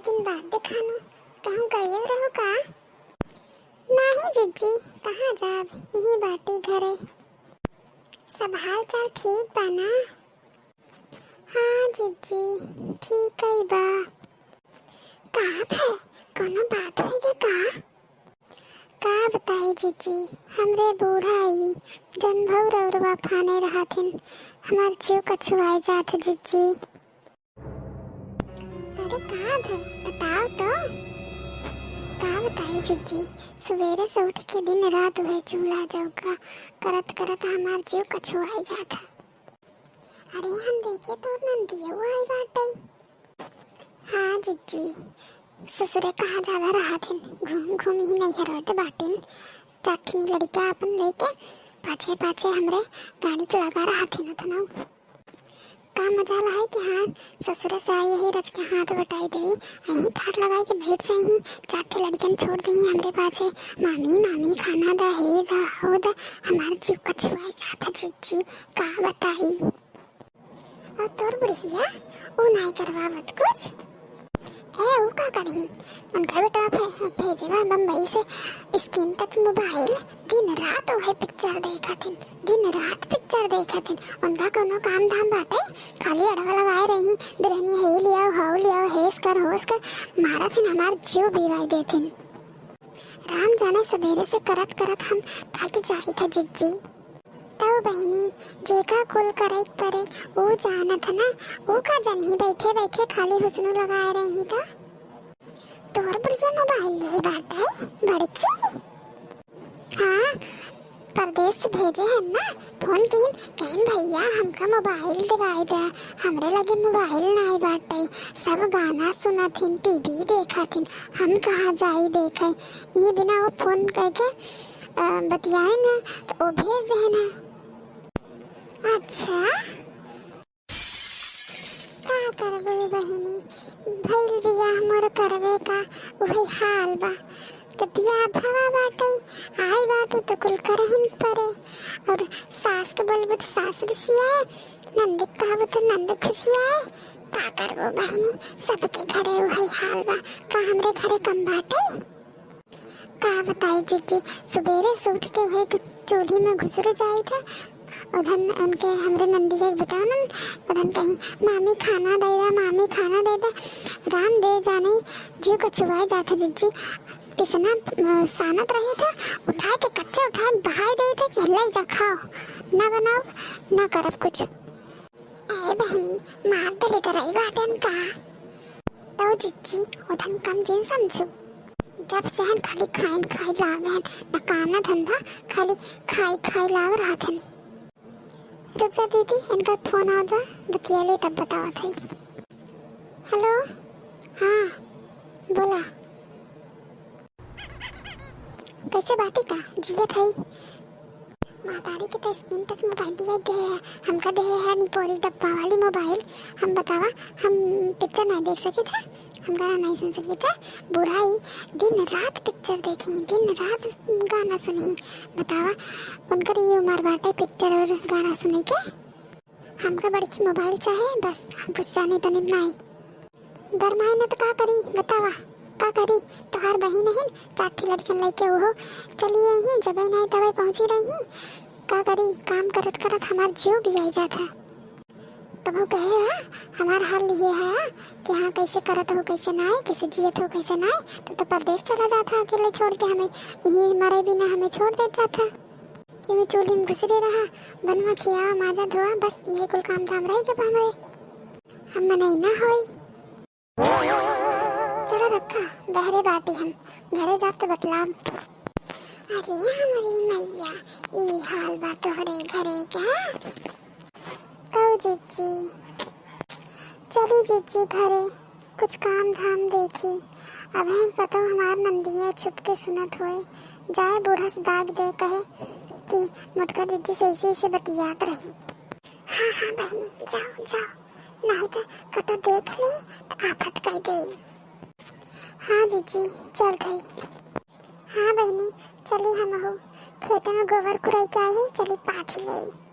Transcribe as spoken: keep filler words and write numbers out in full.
दिन बाद देखानु, कहूँ गए रहो का? नाही जिज्जी, कहाँ जाब, यही बाटी घरे। सब हाल चाल ठीक बा ना? हाँ जिज्जी, ठीक है बा। का भे, कोनो बात है ये का? का बताई जिज्जी, हमरे बूढ़ा ई जौन भौर औरवा फाने रहथिन, हमार जीव कछुआए जात है जिज्जी। अरे का भे, बताओ तो। का बताई जिज्जी, सुबेरे से उठ के दिन रात उहे चूल्हा चौका करत करत हमार जीव कछुआए जात है। अरे हम देखे तो नंदियो आई बाटे। हाँ जिज्जी, ससुरे कहाँ ज्यादा रहत हिन, घूम घूम ही नैहर होत बाटिन। चार ठिन लड़िका अपन लेके पाछे पाछे हमरे गाड़ी के लगा रहत हिन उतनऊ। का मजाल है कि हाँ, ससुरे से आई यही रच के हाथ बटाई दे, यही ठाट लगाई के बैठ जाई, चार ठे लड़िकन छोड़ दी हमरे पाछे। मामी, मामी, खाना दा, हे दा, हो दा, हमार जीव कछुआए जात है जिज्जी, का बताई। और तोर बुढ़िया, ऊ नाई करवावत कुछ? ए, ऊ का करी? उनका बेटा भे-, भेजे बा बम्बई से screen touch mobile, दिन रात उहे picture देखत हिन, दिन रात picture देखत हिन। उनका कोनो काम धाम बाटे? खाली अड़वा लगाए रही, दुल्हनिया हे लियाओ, हौ लियाओ, हेस कर, होस कर, मारत हिन, हमार जीव बिवाई देत हिन। राम जाने सबेरे से करत करत हम थक जाई था जिज्जी। तौ बहिनी, जेका कुल करे के परे, ऊ जानत है ना, ऊ का जनही बैठे बैठे खाली हुस्नु लगाए रही था। तोर बुढ़िया mobile लिए बाटे, बड़की? हाँ, परदेस से भेजे हैं ना, phone कीन, कहिन भैया हमका mobile दिवाई दे, हमरे लगे mobile नाई बाटे, सब गाना सुनत हिन, TV देखत हिन, हम कहाँ जाई देखे, ई बिना वो phone करके अ, बतियाए ना, तो वो भेज दे ना। अच्छा, का करबो बहिनी, भइल बियाह मोर करबे का, उहे हाल बा। जब बियाह भवा बाटे, आई बाटू तो कुल करहिन परे, और सास के बोलबो तो सास रिसियाए, नंद के कहबो तो नंद खुसियाए। का करबो बहिनी, सबके घरे उहे हाल बा, का हमरे घरे कम बाटे? का बताई जिज्जी, सुबेरे से उठ के वही कुछ चूल्ही में घुसुर जाई था। उधन उनके हमरे नंदिया के बेटा उनन, उधन कहीं, "मामी खाना दे दा, मामी खाना दे दा।" राम दे जाने जीव कछुआए जात है जिज्जी। कितना, अ, सानत रही था, उठाए के कच्चे उठाए के बहाए दे थे कि "ले जा खाओ, ना बनाओ, ना करब कुछ।" ए बहिनी, मार देले डराई बाटेन का? तौ जिज्जी, उधन कम जिन समझू। जब से हन खाली खाइन खाई लाग हन, न काम न धंधा, खाली खाई खाई लाग रहत हन। रुक जा दीदी, इनकर phone आवत बा, बतिया ले तब बतावत हई। Hello, हाँ, बोला। कैसे बाटी का, जियत हई? महतारी के तो screen touch mobile दिया दे है, हमका दे है निपोरी डब्बा वाली mobile। हम बतावा, हम picture नहीं देख सके थे, हम गाना नहीं सुन सके थे। बूढ़ा ही दिन रात picture देखी, दिन रात गाना सुनी। बतावा, उनकर ये उम्र बाटे picture और गाना सुने के? हमका बड़की mobile चाहे, बस हम कुछ जानी तनी नाई। गरमाए न त का करी बतावा, का करी? तोहार बहिन हिन, चार ठे लड़कन लइके उहो चली आई ही, जबे नाई तबे पहुँची रही। का करी, काम करत करत हमार जीव बियाई जात है। तब वो कहे है, हमार हाल ये है कि हाँ, कैसे करत हो, कैसे नाई, कैसे जियत हो, कैसे नाई, तो, तो परदेस चला जात है अकेले छोड़ के हमें, यही मरे बिना हमें छोड़ देत जात है। केहू चूल्ही में घुसरे रहा, बनवा खियावा, माजा धोआ, बस इहे कुल काम धाम रह गए हमरे। हम मनई ना होई। चलो रखा, बहरे बाटी हम, घरे जाब तो बतलाब। अरे हमरी मैया, ई हाल बा तोहरे घरे का? कहो जिज्जी, चली जिज्जी घरे। कुछ काम धाम देखी। अबहीं कतौ हमार नंदिया छुप के सुनत होए, जाए बूढ़ा से दाग दे, कहे कि मोटका जिज्जी से ऐसे ऐसे बतियात रही। हाँ, हाँ बहिनी, जाओ, जाओ, नहीं तो कतौ देख ले तो आफत कह दे। हाँ जिज्जी, चल गई। हाँ बहिनी, चली हमहू खेते में गोबर कुड़ाई के आई, चली पाथी ले।